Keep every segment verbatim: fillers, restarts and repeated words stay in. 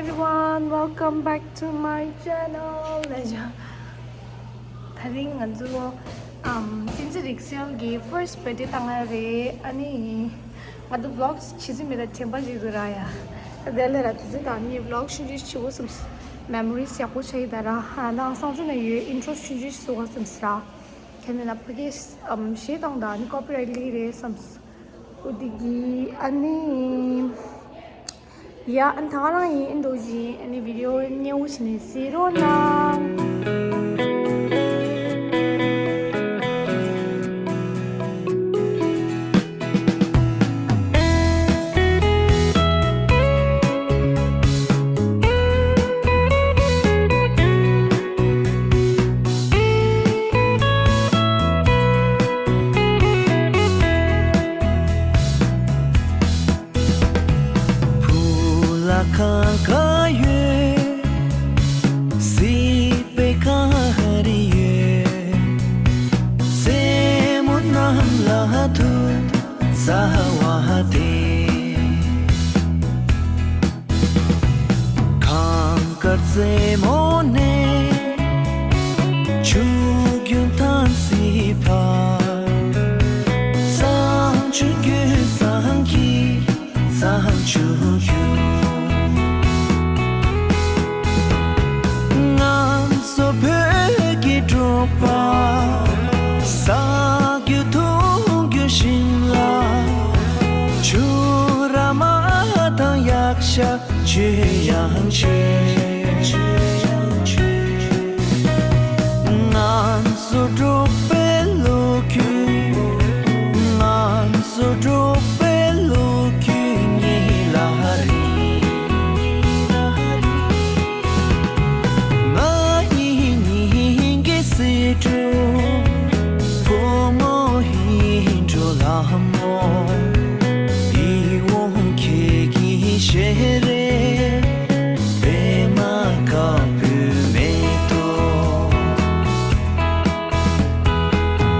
Everyone, welcome back to my channel. ད་རིང་ང་ཚོ་ཨམ་བསྟན་འཛིན་རིག་གསལ་གྱི་first birthday བཏང་ཡ་རེད། ཨ་ནི་ང་ཚོ་vlog བྱེད་ཀྱི་མེད། ད་དྲན་པ་ཅིག་འདུག་ར་ཡ། ད་དེ་ལས་ར་དེ་ཚོ་ད་ངས་vlog ཆུང་ཆུང་བྱེད་དགོས་བསམས། memories ཡག་པོ་ཆགས་ཡོད་ད་ར། ཨ་ནང་གསང་སྤྱོད་ནང་ཡོད། intro ཆུང་ཆུང་བཟོ་དགོས་བསམས་ར། ཁྱེད་ནི་ལ་ཕ་གིས་ཨམ་གཞས་བཏང་ད་ནི་copyright ལི་རེད་བསམས། འོ་དེ་གི་ཨ་ནི། ཡ་ཨ་ནི་ད་ག་རང་ཡིན། ཨིན་དོ་ཇིན། ཨ་ནི་video མཉེན་པོ་བྱས་ནས་གཟིགས་རོགས་གནང་། བུ་ལ་གང་ག་ཡོད། སྲིད་པའི་ག་རེ་ཡོད། རྩེད་མོ་གནམ་ལ་འཐུ། རྩ་བ་དེ། གངས་དཀར་རྩེ་མོ་ནས་ཆུ་རྒྱུན་ཐང་སི་བར། བསང་ཆུ་རྒྱུན་བསང་གི་བསང་ཆུ་རྒྱུན། ང་ཚོ་བོད་ཀྱི་འབྲོག་པ། ཟ་རྒྱུ་འཐུང་རྒྱུ་ཞིམ་ལ། ཆུ་ར་མ་དང་གཡག་ཤ་ཆོས་ཡང་ཆོས། ང་ཚོ་འབྲོག་པའི་ལོ་རྒྱུས། ང་ཚོ་འབྲོག་པའི་ལོ་རྒྱུས་ཉིད་ལ་རེད། ང་ཡི་སྙིང་གི་ཟེའུ་འབྲུ། བུ་མོ་ཡིད་འཕྲོག་ལྷ་མོ། ཡིད་འོང་ཁྱེད་ཀྱི་ཞལ་རས། པད་མ་དཀར་པོའི་མེ་ཏོག།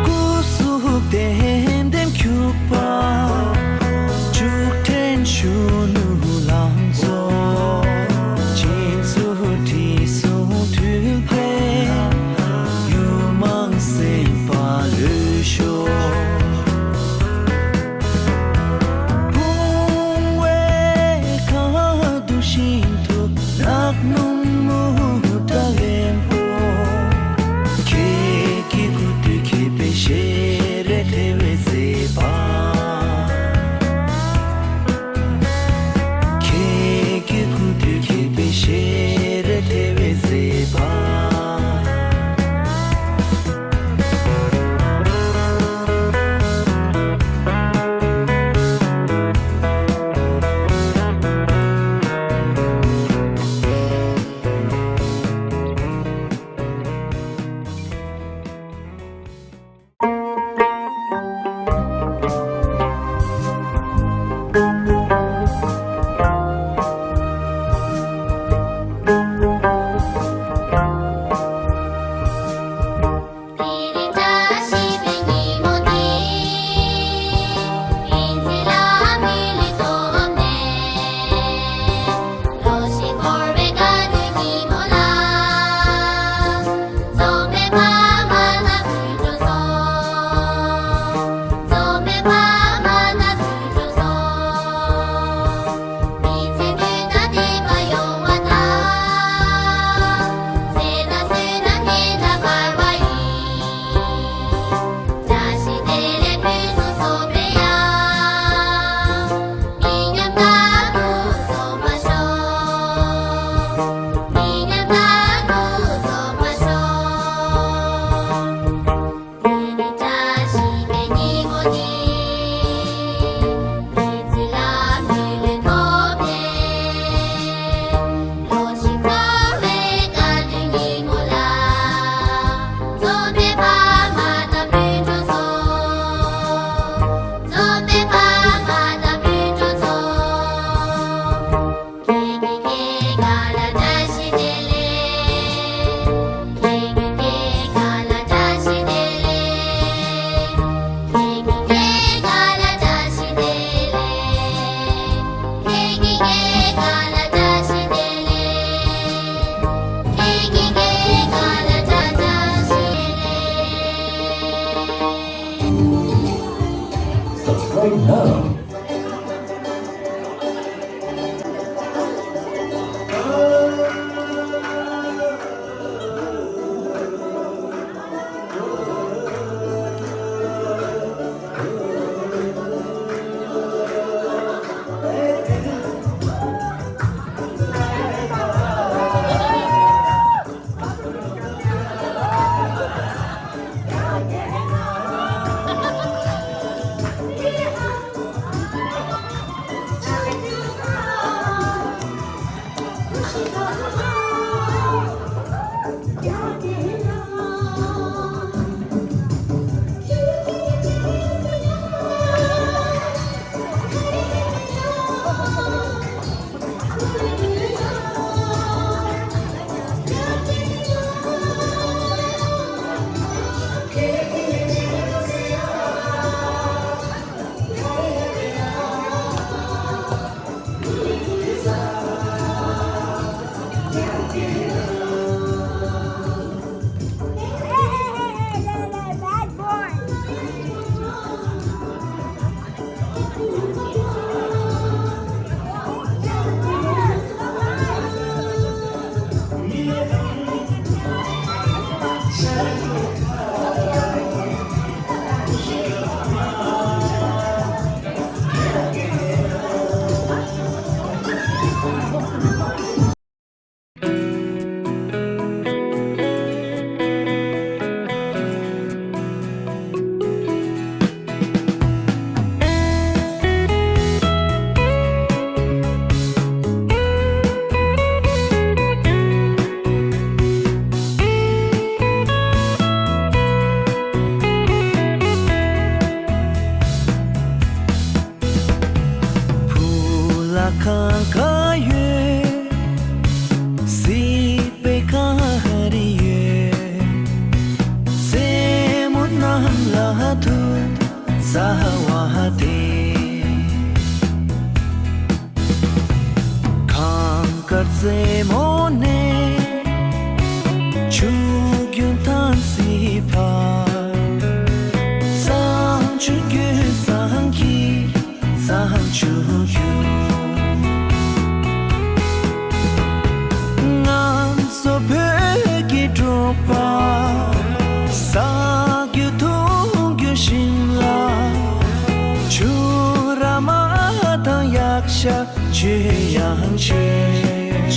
སྐུ་གཟུགས་ལྡེམ་ལྡེམ་འཁྱུག་པ། འབྲུག་སྒྲ་གཞོན་ནུ་ལང་ཚོ། སྤྱི་གཙུག་དྲི་བསུང་འཐུལ་བའི། ཡུལ་མང་སེམས་པ་ལྷོད་ཤོག། བུང་བའི་ཁ་དོག་བཞིན་དུ་ནག་སྣུམ་སྨུག་སྒྲ་ལེན་པོ། ཁྱེད་ཀྱི་སྐུ་དུས་མཁས་པའི་ཞལ་རས་དེ་བས་མཛེས་པ། ཁྱེད་ཀྱི་སྐུ་དུས་མཁས་པའི་ཞལ་རས་དེ་བས་མཛེས་པ། བུ་ལ་གང་ག་ཡོད། སྲིད་པའི་ག་རེ་ཡོད། རྩེད་མོ་རྣམས་ལ་ཐུག་ཚ་བ་དེ། གངས་དཀར་རྩེ་མོ་ནས་ཆུ་རྒྱུན་ཐང་སི་བར། བསང་ཆུ་རྒྱུན་བསང་གི་བསང་ཆུ་རྒྱུན། ང་ཚོ་བོད་ཀྱི་འབྲོག་པ། ཟ་རྒྱུ་འཐུང་རྒྱུ་ཞིམ་ལ། ཆུ་ར་མ་དང་གཡག་ཤ་ཆོས་ཡང་ཆོས།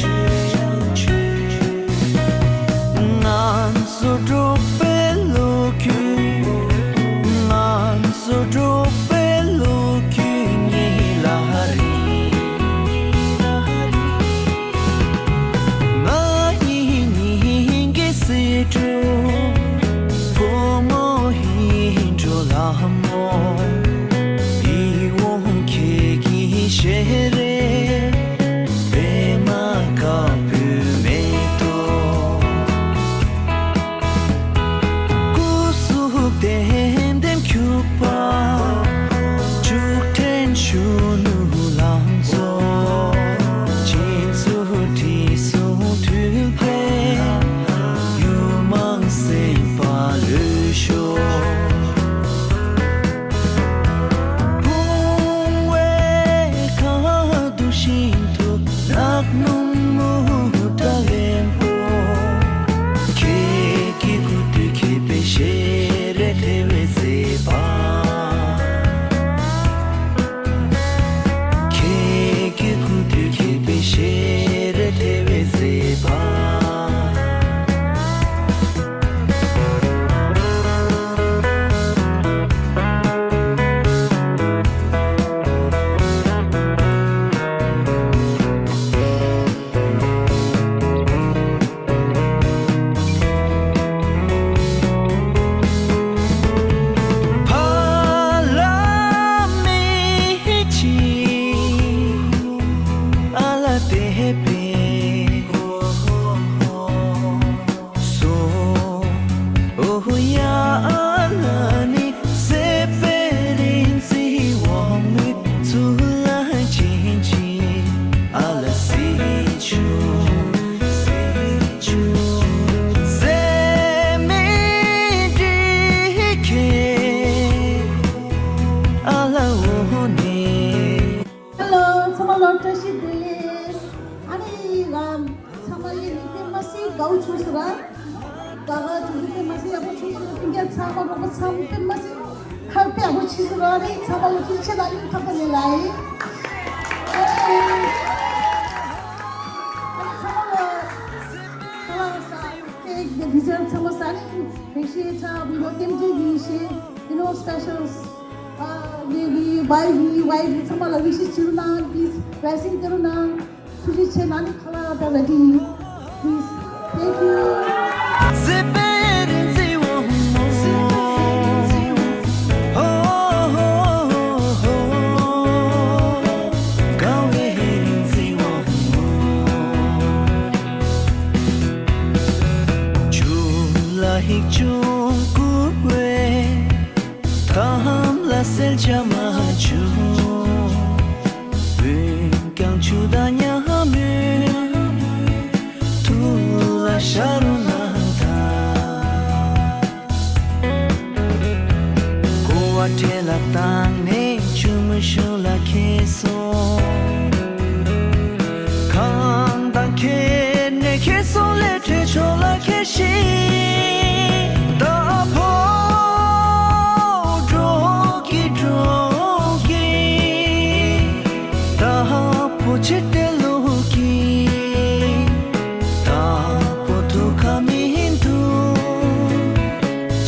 ང་ཚོ་འབྲོག་པའི་ལོ་རྒྱུས། ང་ཚོ་འབྲོག་པའི་ལོ་རྒྱུས་ཉིད་ལ་རིང་། ང་ཡི་སྙིང་གི་སེ་འབྲུ། བུ་མོ་ཡིད་འགྲོ་ལ་མོ། ཡིད་འོང་ཁྱེད་ཀྱི་ཞལ་རས། པད་མ་དཀར་པོའི་མེ་ཏོག། སྐུ་གཟུགས་ལྡེམ་ལྡེམ་འཁྱུག་པ། ཆུ་ཕྲན་གཞོན་ནུ་ལང་ཚོ། སྤྱི་གཙུག་དྲི་བསུང་འཐུལ་པས། ཡུམ་མང་སེམས་པ་ལྷོད་ཤོག། བུང་བའི་ཁ་དོག་བཞིན་དུ་ནག་སྣུམ་མུ་ཏྲ་ལེན་པོ། ཁྱེད་ཀྱི་སྐུ་དུས་མཁས་པའི་ཞལ་རས་ཐེ་བའི་མཛེས་པ། ཁྱེད་ཀྱི་སྐུ་དུས་མཁས་པའི་ཞལ་རས་ཐེ་བའི་མཛེས་པ། ཕ་ལ་མི་ཆི་ཨ་ལ་དེ་པེ། སོ། ཨོ་ཧོ་ཡ་ཨ་ལ་ནི་སེ་པེ་རིན་ཙི་ཝང་མི་ཚུ་ལ་ཅིན་ཅིན་ཨ་ལ་སི་ཆུ། སེ་མེ་དི་ཁེ་ཨ་ལ་ཨོ་ཧོ་ནི། Hello, ཚང་མ་ལ་བཀྲ་ཤིས་བདེ་ལེགས། ཨ་ནི་ང་ཚང་མ་ལ་ཡིན་པས་མ་སྲིད་དགའ་བོ་བྱུང་སོང་ར། དགའ་དགའ་བྱུང་སོང་པས་མ་སྲིད་ཡག་པོ་བྱུང་སོང་། སྤུན་ཀྱག་ཚང་མ་རོགས་པ་ཚང་མ་པས་མ་སྲིད་ཧ་པས་ཡག་པོ་བྱུང་སོང་ར། ཨ་ནི་ཚང་མ་ལ་ཐུགས་རྗེ་ཆེ་ལ་ཡིན་ཁ་པ་ལས་ལ་ཡིན། ཨ་ནི་ཚང་མ་ལ་ཁ་ལག་ཟ་ཁེག་དེ་ཌི་ཛར་ཚང་མ་ཟ་ནི་བེ་ཤེ་ཚ་བི་ལོ་ཏེམ་ཏེ་གི་ཤེ་you know specials ཨ་ནི་གི་ཝའི་གི་ཝའི་གི་ཚང་མ་ལ་ཝི་ཤི་ཞུ་རུ་ན་པི་ལི་སི་བེ་སིང་ཏེ་རུ་ན། ཐུགས་རྗེ་ཆེ། ན་ནི་ཁ་ལག་ Melody, please. Thank you. ལ་ཧིག་ཅུང་བསྐུར་བས་ཐམ་ལ་སེལ་བྱ་མ་བྱུང་། སྤུན་ཀྱང་ཆུ་དང་མཉམ་མོས་ཐུགས་ལ་ཤར་རུ་ན་ད། ཀོ་བ་ཁྲེ་ལ་བཏང་ནས་ཆུ་མོ་ཤུགས་ལ་ཁྱེར་སོང་། གང་དང་ཁྱེར་ནས་ཁྱེར་སོང་ལས་བྲེལ་ཆོག་ལ་ཁྱེར་ཤིང་ད་ཕོ་འགྲོ་གི་འགྲོ་གི་ད་ཕོ་ཆེ་ཏེ་ལོ་གི་ད་ཕོ་ཐུག་ག་མི་འདུག་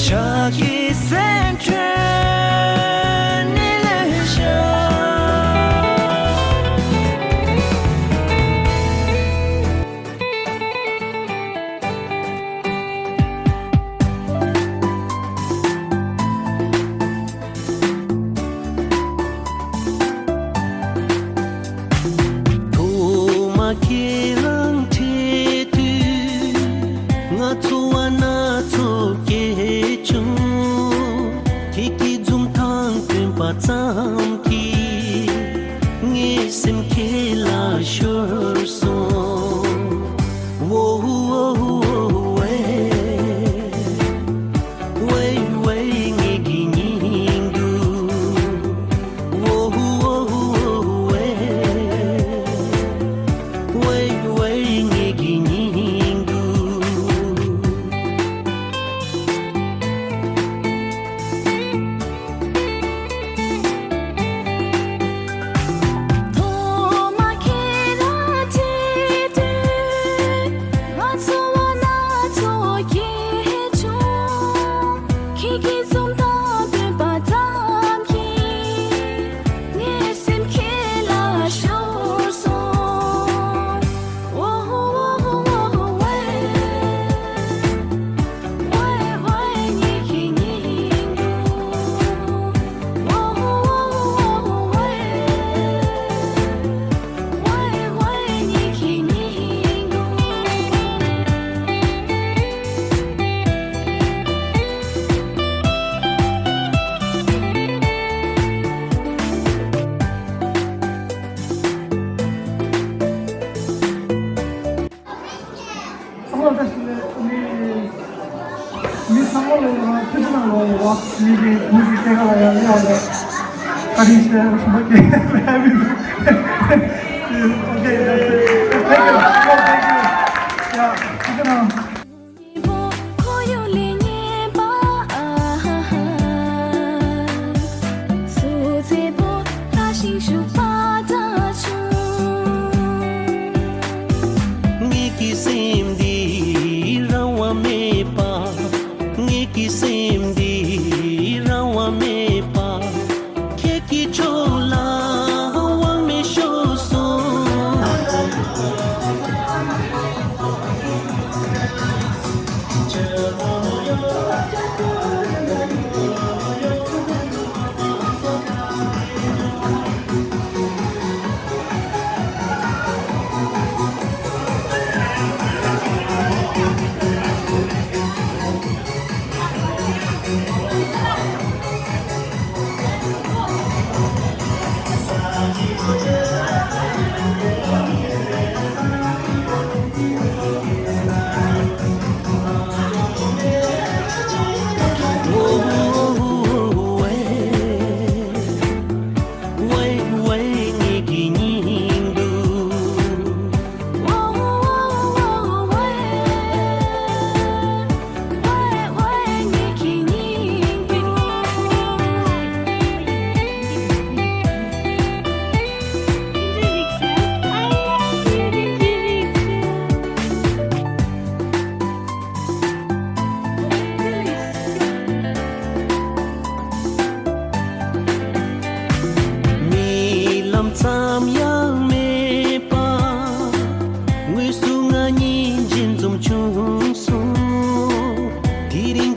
ཆ་གི་སེམས་ཁྲོད་ནི་ལས་ཤ། ཐོག་མ་ཁྱེད་རང་འཕྲད་དུས་ང་ཚོ་བ་སྣ་ཚོགས་སྐྱེས་བྱུང་། ཁྱེད་ཀྱི་འཛུམ་མདངས་སྟོན་པ་ཙམ་གྱིས་ངའི་སེམས་ཁྱེད་ལ་ཤོར་སོང་། ཝོ་ཝོ་ཝེ། ཝེ་ཝེ་ངེད་ཀྱི་སྙིང་སྡུག་ཝོ་ཝོ་ཝེ། ཝེ་ཝེ་ངེད་ཀྱི་སྙིང་སྡུག་ཐོག་མ་ཁྱེད་རང་འཕྲད་དུས་ང་ཚོ་བ་སྣ་ཚོགས་སྐྱེས་བྱུང་། ཁྱེད་ཀྱི་འཛུམ་མདངས་སྟོན་པ་ཙམ་གྱིས་ངའི་སེམས་ཁྱེད་ལ་ཤོར་སོང་། ཝོ་ཝོ་ཝེ། ཚང་མ་ལ་བཀྲ་ཤིས་བདེ་ལེགས། མི་ཚང་མ་ལ་ཡོད་པ་ཐུགས་རྗེ་གནང་ལོ་ཡོད་པ་མི་གི་མི་གི་སྐྱེས་སྐར་ལ་ཡང་ལེགས་པ་དང་བཀའ་དྲིན་ཆེ་རིན་པོ་ཆེ། Okay, that's it.